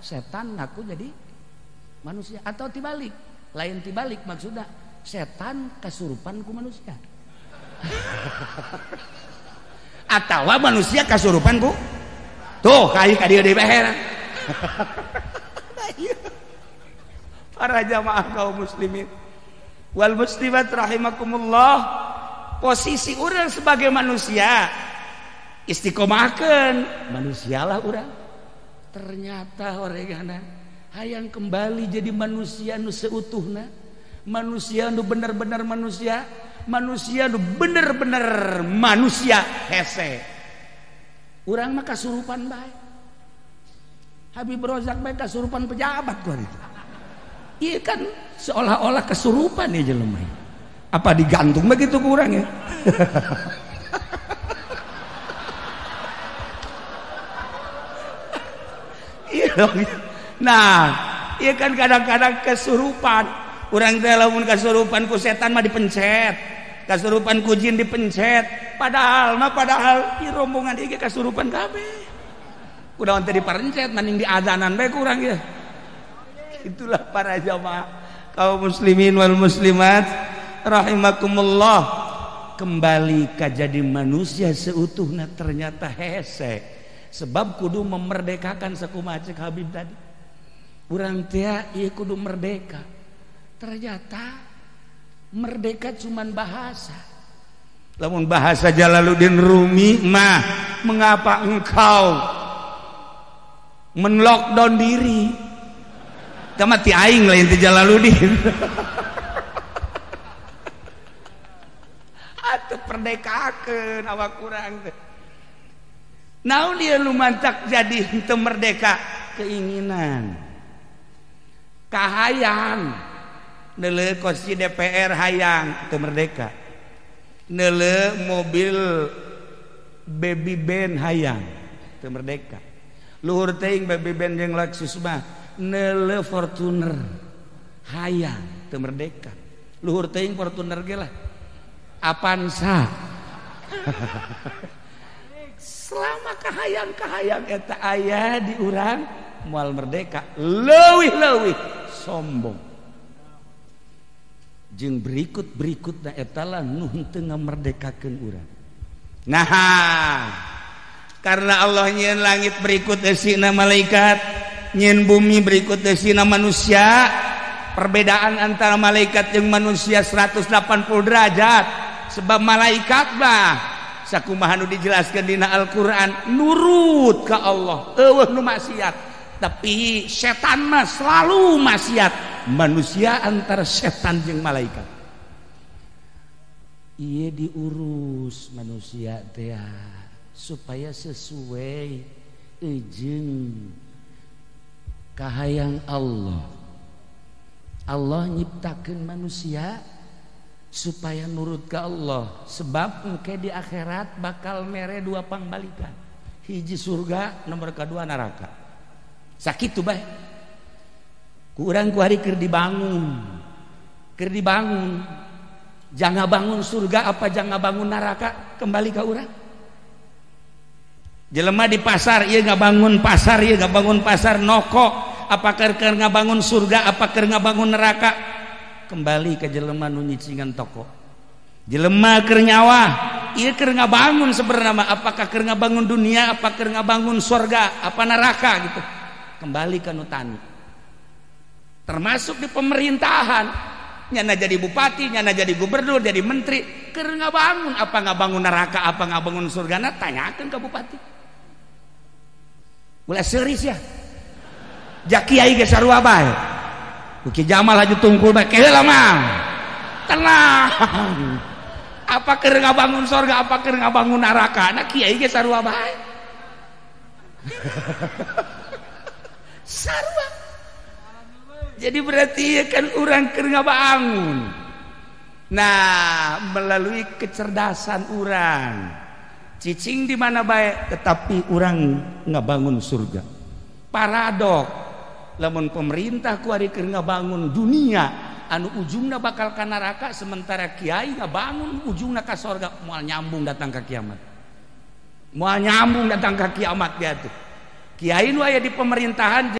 Setan ngaku jadi manusia atau tibalik. Lain tibalik maksudnya setan kasurupan ku manusia. Atau manusia kasurupan ku tuh kai ka dieu deui bae. Para jamaah kaum muslimin wal muslimat rahimakumullah, posisi urang sebagai manusia istiqomahkeun manusialah urang. Ternyata oregana hayang kembali jadi manusia nu seutuhna, manusia nu bener-bener manusia, manusia nu bener-bener manusia hese. Urang mah kasurupan bae. Habib Rozak bae kasurupan pejabat gua itu. Iya kan seolah-olah kesurupan ya jelema. Apa digantung begitu kurang ya? Iya. Nah, iya kan kadang-kadang kesurupan. Urang teh lamun kasurupan ku setan mah dipencet. Kasurupan ku jin dipencet. Padahal mah padahal ieu rombongan ieu kasurupan kabeh. Kunaon teh dipencet mending diazanan bae kurang ya. Itulah para jamaah kaum muslimin wal muslimat rahimakumullah. Kembali ka jadi manusia seutuhna ternyata hese. Sebab kudu memerdekakan sakumaha cek Habib tadi. Urang teh ieu kudu merdeka. Ternyata merdeka cuman bahasa. Lamun bahasa Jalaluddin Rumi mah, mengapa engkau menlockdown diri? Mati aing lain ti Jalaluddin. Atuh perdekakeun awak urang teh. Naon ieu nu mantak jadi henteu merdeka? Keinginan, kahayang. Neuleuh kursi DPR hayang teu merdeka. Neuleuh mobil baby band hayang teu merdeka. Luhur teuing baby band jeung Lexus mah. Neuleuh Fortuner hayang teu merdeka. Luhur teuing Fortuner ge lah Avanza. Selama kahayang-kahayang eta aya di urang moal merdeka. Leuwih-leuwih sombong. Jeung berikut-berikutna eta lah nu henteu ngamerdekakeun urang. Nah, karena Allah nyieun langit berikut eusina malaikat, nyieun bumi berikut eusina manusia. Perbedaan antara malaikat jeung manusia 180 derajat. Sebab malaikat mah sakumaha nu dijelaskeun dina Al-Qur'an nurut ka Allah, eueuh nu maksiat. Tapi setan mah selalu maksiat. Manusia antara setan jeung malaikat. Ieu diurus manusia teh supaya sesuai jeung kahayang Allah. Allah nyiptakeun manusia supaya nurut ke Allah. Sebab engke di akhirat bakal mere dua pangbalikan. Hiji surga, nomor kedua neraka. Sakitu bae. Ku urang ku hari keur dibangun. Keur dibangun. Jangan bangun surga apa jangan bangun neraka, kembali ke urang. Jelema di pasar ieu ngabangun pasar, ieu ngabangun pasar noko. Apa keur ngabangun surga apa keur ngabangun neraka, kembali ke jelema nu nyicingan toko. Jelema keur nyawa ieu keur ngabangun sebenarnya mah, apakah keur ngabangun dunia apa keur ngabangun surga apa neraka gitu. Kembali ke nu tani. Termasuk di pemerintahan, nyana jadi bupati, nyana jadi gubernur, jadi menteri, keur ngabangun apa ngabangun neraka apa ngabangun surga, na tanyakeun ke bupati. Ulah seuris ya. Jak kiai ge sarua bae. Ku Ki Jamal haji tungkul bae keheula mah. Tenang. Apa keur ngabangun surga apa keur ngabangun neraka, na kiai ge sarua bae. Sarua. Jadi berarti kan urang keur ngabangun. Nah, melalui kecerdasan urang. Cicing di mana bae tetapi urang ngabangun surga. Paradok. Lamun pemerintah ku ari keur ngabangun dunia anu ujungna bakal ka neraka, sementara kiai ngabangun ujungna ka sorga, moal nyambung datang ka kiamat. Moal nyambung datang ka kiamat dia tuh. Kiai nu aya di pemerintahan